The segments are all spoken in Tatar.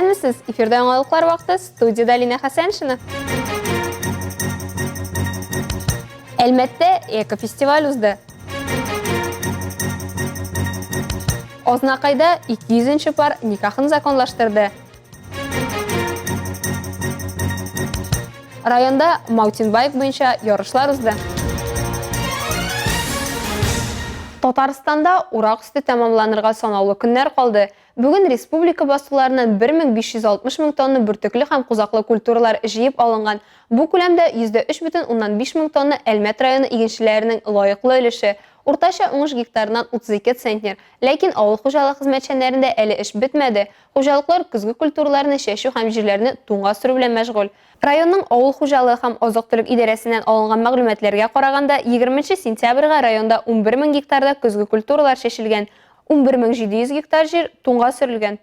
Исәнмесез! Эфирда яңалыклар вакыты, студиядә Алинә Хәсәншина. Әлмәттә экофестиваль узды. Азнакайда 200 нче пар никахын законлаштырды. Районда маутинбайк буенча ярышлар узды. Татарстанда урак өсте тәмамланырга санаулы көннәр калды. Бүген республика басуларыннан 1560 мең тонна бөртекле һәм кузаклы культуралар җыеп алынган. Бу күләмдә 3,5 мең тонна Әлмәт районы игенчеләренең лаеклы өлеше. Уртача уңыш гектарыннан 32 центнер. Ләкин авыл хуҗалыгы хезмәтчәннәрендә әле эш бетмәде. Хуҗалыклар көзге культураларны чәчү һәм җирләрне туңга сөрү белән мәшгуль. Районның авыл хуҗалыгы һәм азык-төлек идарәсеннән алынган мәгълүматларга караганда, егерменче сентябрьгә районда 11 мең гектарда көзге культуралар чәчелгән, 11700 гектар җир туңга сөрелгән.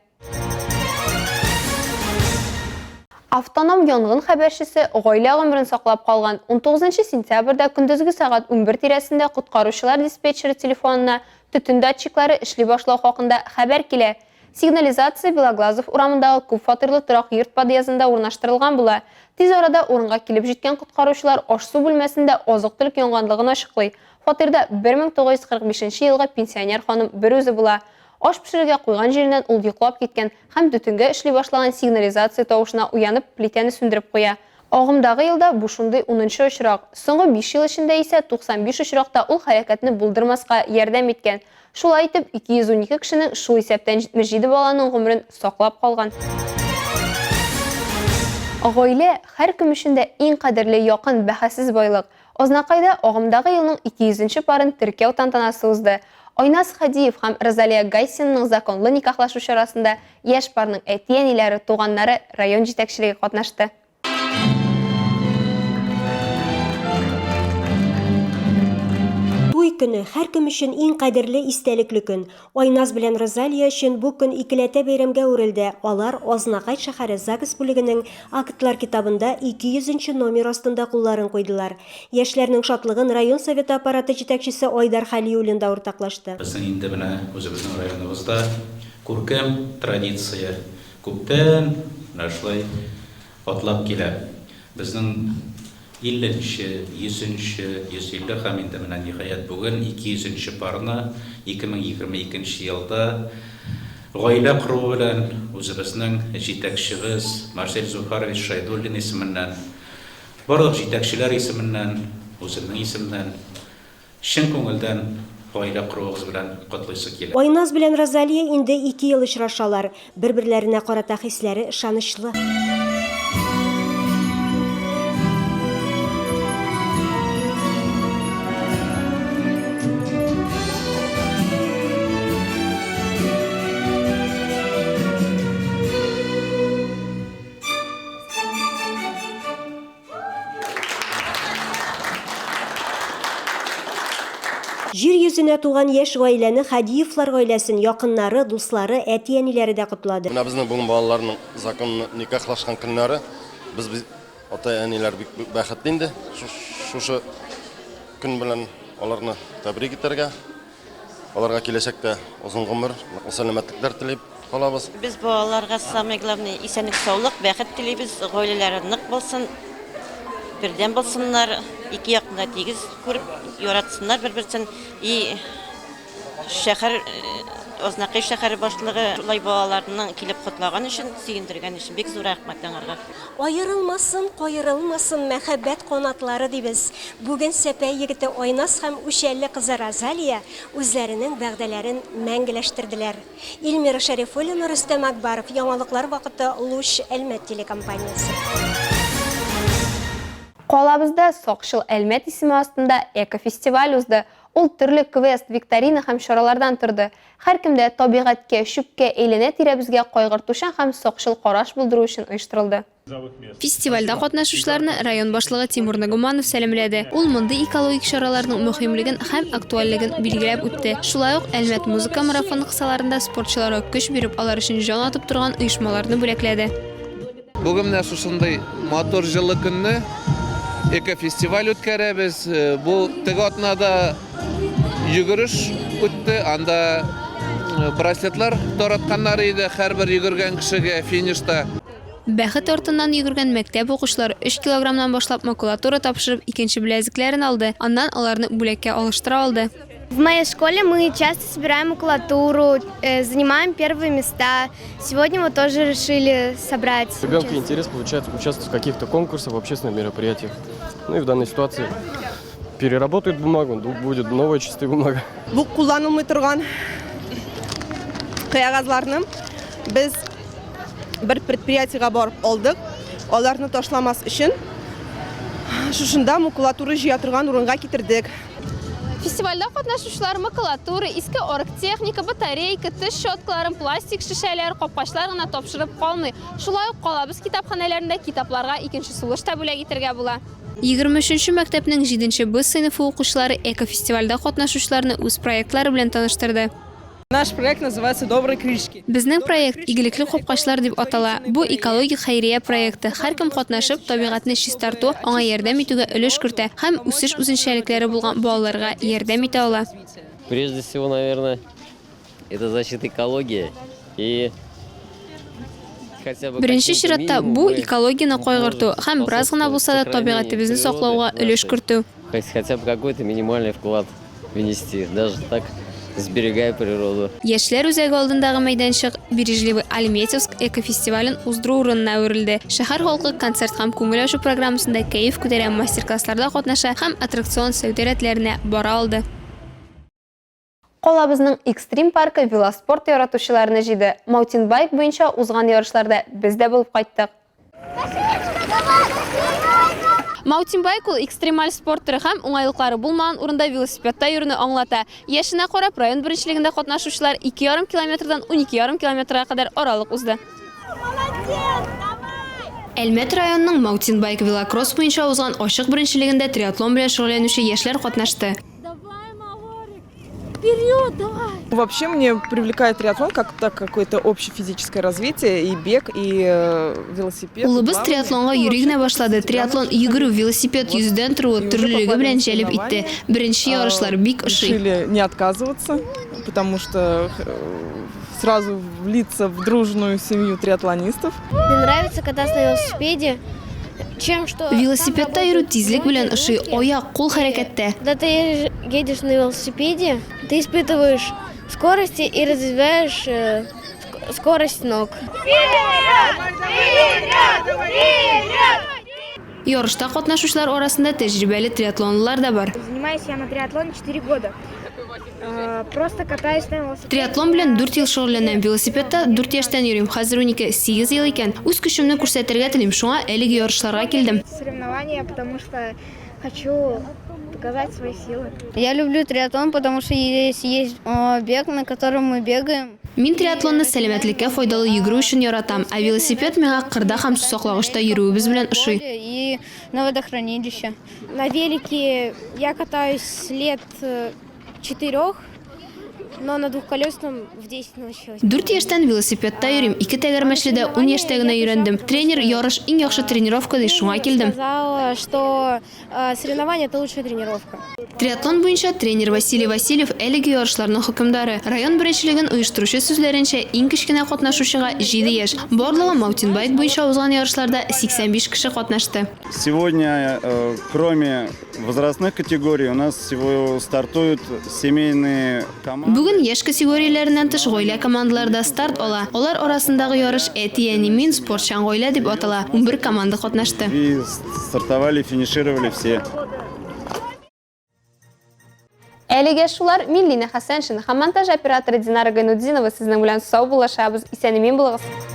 Автоном янгын хәбәрчесе гаилә гомерен саклап калган. Унтугызынчы сентябрьдә көндезге сәгать 11 тирәсендә коткаручылар диспетчеры телефонына төтен датчиклары эшли башлау хакында хәбәр килә. Сигнализация Белоглазов урамындагы күп фатирлы торак йорт подъездында урнаштырылган була. Тиз арада урынга килеп җиткән коткаручылар аш-су бүлмәсендә азык-төлек янганлыгын ачыклый. Фатирда 1945 нче елгы пенсионер ханым берүзе була. Аш пешерергә куйган җиреннән ул йоклап киткән һәм төтенгә эшли башлаган сигнализация тавышына уянып, плитәне сүндереп куя. Агымдагы елда бу шундый унынчы очрак. Соңгы биш ел эчендә исә 95 очракта ул һәлакәтне булдырмаска ярдәм иткән. Шулай итеп, 212 кешенең, шул исәптән 77 баланың гомерен саклап калган. Гаилә, һәркем өчен дә иң кадерле, якын, бәһасез байлык. Азнакайда агымдагы елның 200 нче парын теркәү тантанасы узды. Айназ Һадиев һәм Розалия Гайсинаның законлы никахлашу чарасында яшь парның әти-әниләре, туганнары, район җитәкчелеге катнашты. Туй көне, һәркем өчен иң кадерле, истәлекле көн. Айназ белән Розалия өчен бу көн икеләтә бәйрәмгә әверелде, алар Азнакай шәһәре ЗАГС бүлегенең актлар китабында 200 нче номер астында кулларын куйдылар. Яшьләрнең шатлыгын район Советы аппараты җитәкчесе Айдар Хәлиуллин да уртаклашты. Безнең инде менә үзебезнең районыбызда күркәм традиция күптән менә шулай Атлап килә. Безнең илленче, йөзенче, 150 һәм инде менә, ниһаять, бүген икейөзенче парны 2022 нче елда гаилә коруы белән үзебезнең җитәкчебез Марсель Зуфарович Шәйдуллин исеменнән, барлык җитәкчеләр исеменнән, үземнең исемнән Чын күңелдән гаилә коруыгыз белән котлыйсы килә. Айназ белән Розалия инде ике ел очрашалар. Бер-берләренә карата хисләре ышанычлы. Җир йөзенә туган яшь гаиләне Хадиевлар гаиләсен якыннары, дуслары, әти-әниләре дә котлады. Менә безнең бүген балаларның законлы никахлашкан көннәре. Без ата-әниләр бик бәхетле инде шушы көн белән аларны тәбрик итәргә. Аларга киләчәктә озын гомер, ныклы сәламәтлекләр телип калабыз. Без балаларга самое главное исәнлек-саулык, бәхет телибез, гаиләләре нык булсын, бердәм булсыннар, ике якны да тигез күреп, яратсыннар бер-берсен. И шәһәр, Азнакай шәһәре башлыгы шулай балаларны килеп котлаган өчен, сөендергән өчен бик зур рәхмәт аңарга. Аерылмасын, каерылмасын мәхәббәт канатлары, дибез. Бүген Сәпәй егете Айназ һәм Үчәлле кызы Розалия үзләренең вәгъдәләрен мәңгеләштерделәр. Илмира Шәрифуллина, Рөстәм Акбаров, Яңалыклар вакыты, Луч, Әлмәт телекомпаниясе. Калабызда Сакчыл Әлмәт исеме астында экофестиваль узды. Ул төрле квест, викторина һәм чаралардан торды. Һәркемдә табигатькә, чүпкә, әйләнә-тирәбезгә кайгыртучан һәм сакчыл караш булдыру өчен оештырылды. Фестивальдә катнашучыларны район башлыгы Тимур Нагуманов сәламләде. Ул мондый экологик чараларның мөһимлеген һәм актуальлеген билгеләп үтте. Шулай ук Әлмәт музыка марафоны кысаларында спортчыларга көч биреп, алар өчен җан атып торган оешмаларны бүләкләде. Бүген менә шушындый матур җылы көнне экофестиваль үткәрәбез. Бу теге атнада йөгереш үтте. Анда браслетлар таратканнар иде һәрбер йөгергән кешегә финишта. Бәхет артыннан йөгергән мәктәп укучылары өч килограммнан башлап макулатура тапшырып, икенче беләзекләрен алды, аннан аларны бүләккә алыштыра алды. В моей школе мы часто собираем макулатуру, занимаем первые места. Сегодня мы тоже решили собрать. Ребенку интерес получается участвовать в каких-то конкурсах, в общественных мероприятиях. Ну и в данной ситуации переработают бумагу, будет новая чистая бумага. Бу кулланылмый торган кәгазьләрне без бер предприятиегә барып алдык. Аларны ташламас өчен шушында макулатура җыя торган урынга китердек. Фестивальдә катнашучылар макулатура, иске оргтехника, батарейка, теш щеткаларын, пластик шешәләр, капкачлар гына тапшырып калмый. Шулай ук калабыз китапханәләрендә китапларга икенче сулыш та бүләк итәргә була. 23 нче мәктәпнең җиденче Б сыйныфы укучылары экофестивальдә катнашучыларны үз проектлары белән таныштырды. Наш проект называется Добрые крышки. Безнең проект Игелекле капкачлар дип атала. Бу экологик хәйрия проекты. Һәркем катнашып, табигатьне чистарту, аңа ярдәм итүгә өлеш кертә һәм үсеш үзенчәлекләре булган балаларга ярдәм итә ала. Прежде всего, наверное, это защита экологии и Беренче чиратта, бу, экологияне кайгырту һәм бераз гына булса да табигатебезне саклауга өлеш кертү. Хотя бы какой-то минимальный вклад внести, даже так сберегая природу. Яшьләр үзәге алдындагы мәйданчык Бережливый Альметьевск экофестивален уздыру урынына әверелде. Шәһәр халкы концерт һәм күңел ачу программасында кәеф күтәрә, мастер-классларда катнаша һәм аттракцион сәүдә рәтләренә бара алды. Калабызның Экстрим паркы велоспорт яратучыларны җыйды. Маутинбайк буенча узган ярышларда без дә булып кайттык. Маутинбайк ул экстремаль спорт төре һәм уңайлыклары булмаган урында велосипедта йөрүне аңлата. Яшенә карап, район беренчелегендә катнашучылар 2,5 километрдан 12,5 километрга кадәр аралык узды. Әлмәт районының маутинбайк велокросс буенча узган ачык беренчелегендә триатлон белән шөгыльләнүче яшьләр катнашты. Давай, Маворик! Вперед, давай! Вообще мне привлекает триатлон как так какое-то общее физическое развитие, и бег, и э, велосипед. Улыбыз триатлонга йөри генә башлады. Триатлон йөгерү, велосипед, йөзүдән торуы, төрлелеге белән җәлеп итте. Беренче ярышлар бик ошый. Решили не отказываться, потому что э, сразу влиться в дружную семью триатлонистов. Мне нравится кататься на велосипеде, чем что... Велосипедта йөрү тизлек белән ошый, аяк, кул хәрәкәттә. Когда ты едешь на велосипеде, ты испытываешь скорость и развиваешь э, скорость ног. Ярышта катнашучылар арасында тәҗрибәле триатлонлылар да бар. Занимаюсь я на триатлоне 4 года. Э, просто катаюсь на велосипеде. Триатлон белән дүрт ел шөгыльләнәм. Велосипедта дүрт яшьтән йөрим, хәзер унике, сигез ел икән. Үз көчемне күрсәтергә телим, шуңа әлеге ярышларга килдем. Соревнования, потому что хочу показать свои силы. Я люблю триатлон, потому что здесь есть э, бег, на котором мы бегаем. Мин триатлонны сәламәтлеккә файдалы йөгерү өчен яратам, ә велосипед миңа кырда һәм сусаклагычта йөрүебез белән ошый. И на водохранилище. На велике я катаюсь с лет э, четырех, но на двухколесном в 10 научилась. Дүрт яшьтән велосипедта йөрим, ике тәгәрмәчледә ун яшьтә генә өйрәндем. Тренер, ярыш иң яхшы тренировка, ди, шуңа килдем. Сказала, что э, соревнования это лучшая тренировка. Триатлон буенча тренер Василий Васильев әлеге ярышларның хөкемдары. Район беренчелеген оештыручы сүзләренчә, иң кечкенә катнашучыга җиде яшь. Барлыгы маутинбайк буенча узган ярышларда 85 кеше катнашты. Сегодня, э, кроме возрастных категорий, у нас всего стартуют семейные команды. Бүген яшь категорияләреннән тыш гаилә командалары да старт ала. Алар арасындагы ярыш Әти-әни мин, спортчан гаилә дип атала. Унбер команда катнашты. И стартовали, финишировали все. Әлегә шулар, мин Лина Хәсәншина һәм монтаж операторы Динара Гайнутдинова сезнең белән саубуллашабыз. Исән-имин булыгыз!